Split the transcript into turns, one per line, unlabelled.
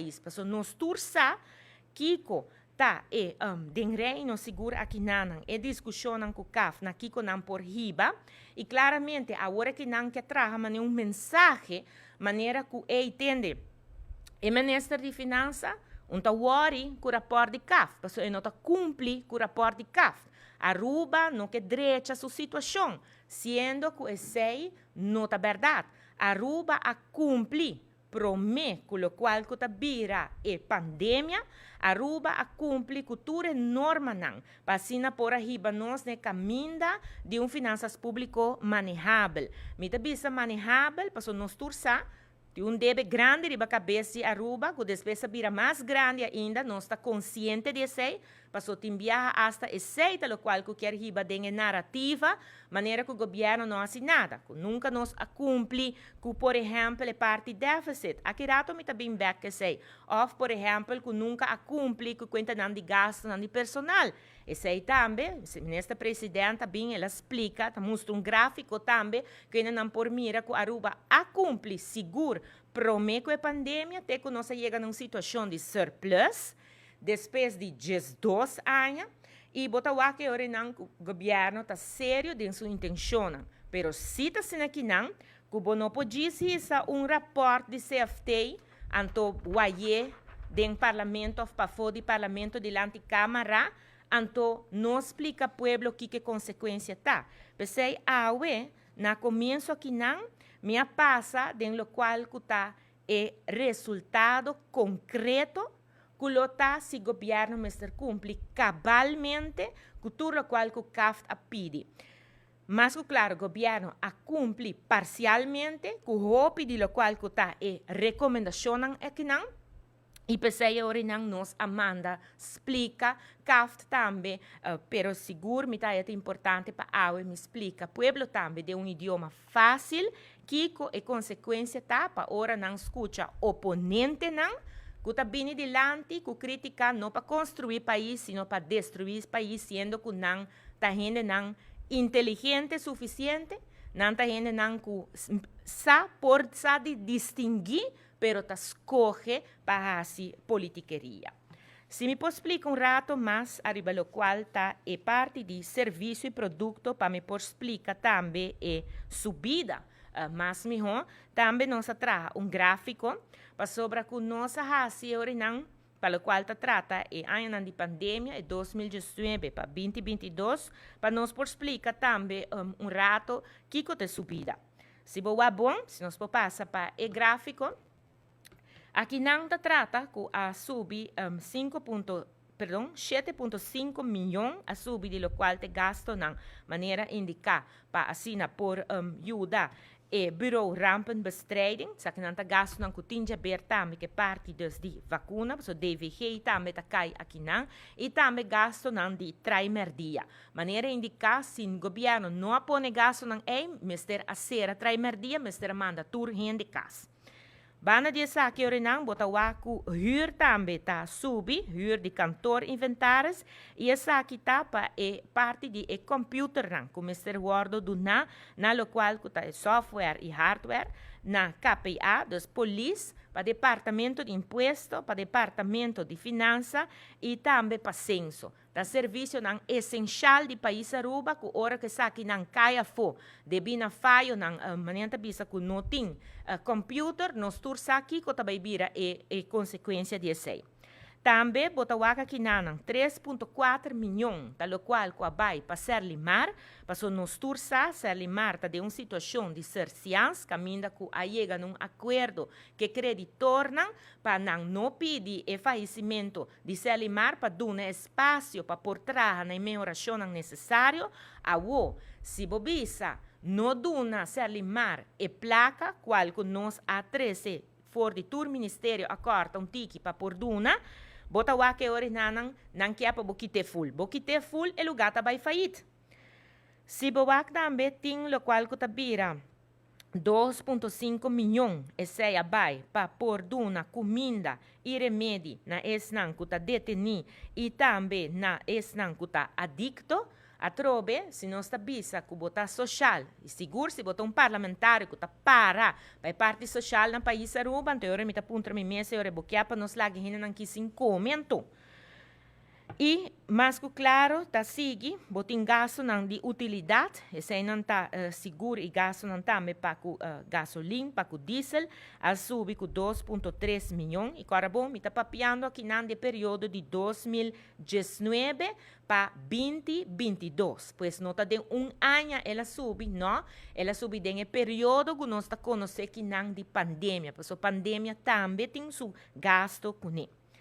pais. Paso nos tur sa kiko ta e den Reino, sigur akinan e diskushonnan ku CAft, na kiko nan por hiba. I klaramente awor ku nan ke traha un mensahe manera ku e tende e minister di finansa no ta worry ku rapport di CAft, paso e no ta kumpli ku rapport di CAft. Aruba no ke drecha su situashon, siendo ku esei no ta berdat. Aruba a kumpli promé ku lokual ku ta bira e pandemia, Aruba a kumpli ku tur normanan, pa asina por hiba nos na kaminda di un finansas públiko manehabel. Mi ta bisa manehabel, paso nos tur sa, di un debe grandi riba kabes di Aruba, ku despues a bira mas grandi ainda, nos ta konsiente di esei, paso tin biaha hasta esei ta lokual ku ke hiba den narrativa, manera ku gobièrnu no a hasi nada, ku nunka nos a kumpli ku, por ehèmpel, parti deficit. Aki rato mi ta bin bèk esei. Òf, por ehèmpel, ku nunka a kumpli ku kuentanan di gastonan di personal. Esei tambe, minister presidente bin el a splika, ta mustra un gráfiko tambe, ku nan por mira ku Aruba a kumpli sigur promé ku e pandemia, te ku nos a yega na un situashon di surplus, despues di 12 aña, i bo ta wak ku gobièrnu ta serio den su intenshon, pero si ta asina akinan, ku bo no por hisa un rapport di CFT, anto way'é den parlamento òf pafó di parlamento dilanti kamara, anto no splika pueblo ki e konsekuensia ta. P'esei awe, na komienso akinan, mi a pasa den lokual ku ta e resultado konkreto ku lo ta si gobièrnu mester kumpli kabalmente ku tur lokual ku CAft a pidi. Mas ku klaro, gobièrnu a kumpli parsialmente ku hopi di lokual ku ta e rekomendashonnan akinan, i p'esei nan nos a manda splika CAft tambe, pero sigur mi ta importante pa awe mi splika pueblo tambe den un idioma fásil kiko e konsekuensia ta, pa ora nan skucha oponentenan ku ta bini dilanti ku krítika, no pa konstruí pais, sino pa destruí pais, siendo ku nan ta hendenan inteligente sufisiente, nan ta hendenan ku sa por sa di distinguí, pero ta skohe pa hasi politikeria. Si mi por splika un ratu mas ariba lokual ta e parti di servisio i produkto, pa mi por splika tambe e subida mas mihó, tambe nos a traha un gráfiko pasobra ku nos a hasi pa lokual ta trata e aña di pandemia, e 2019 pa 2022, pa nos por splika tambe un ratu kiko ta e subida. Si bo bon, si nos por pasa pa e gráfiko, akinan ta trata ku a subi 5 perdon, 7.5 mion a subi di lokual ta gastonan manera indiká pa asina por yuda e Bureau Rampenbestrijding, esakinan ta gastonan ku tin di haber tambe ku parti dus di vakuna, so DVG tambe ta kai akinan, i tambe gastonan di Traimerdia. Manera indiká, si gobièrnu no a pone gastonan ei, mester a sera Traimerdia, mester manda tur hende kas. Banda di esaki nan, bo ta wak ku huur tambe ta subi, huur di kantor, inventaris, i esaki ta pa e parti di e computernan, ku mester wòrdu duná na lokual ku ta software i hardware, na KPA, dus polis, pa departamento di impuesto, pa departamento di finansa i tambe pa senso. Ta servisionan esensial di pais Aruba ku ora ku esakinan kai afó, debí na fayonan, manera ta bisa ku no tin computer, nos tur sa kiko ta bai bira e konsekuensia di esei. Tambe bo ta wak akinan 3.4 mion, ta lokual ku a bai pa Serlimar, paso nos tur sa, Serlimar ta den un situashon di surseance, kaminda ku a yega na un akuerdo ku kreditornan pa nan no pidi e fayesimentu di Serlimar, pa duna espasio pa por traha na mehorashon nesesario. Awo, si bo bisa no duna Serlimar e plaka, kual ku nos a trese for di tur ministerio a kòrta un tiki pa por duna, bo ta wak ku ora nan nan ke pa bo kit'é full. Bo kit'é full, e lugá ta bai failliet. Si bo wak tambe tin lokual ku ta bira 2.5 mion, esei a bai pa por duna kuminda i remedi na esnan ku ta detení i tambe na esnan ku ta adikto. Atrobe, si nos ta bisa ku bo ta social, i sigur si bo ta un parlamentario ku ta para pa e parti social na pais Aruba, anto ora mi ta puntra mi mes, ora bo ke pa nos laga hendenan aki sin kome anto? I mas ku klaro ta sigui, bo tin gastonan di utilidat, eseinan ta sigur i gastonan tambe pa ku gasolin, pa ku diesel, a subi ku 2.3 mion. I kòrda bon, mi ta papiando akinan di periodo di 2019 pa 2022. Pues no ta den un aña el a subi, no. El a subi den e periodo ku nos ta konosé akinan di pandemia. Pues e pandemia tambe tin su gasto kuné.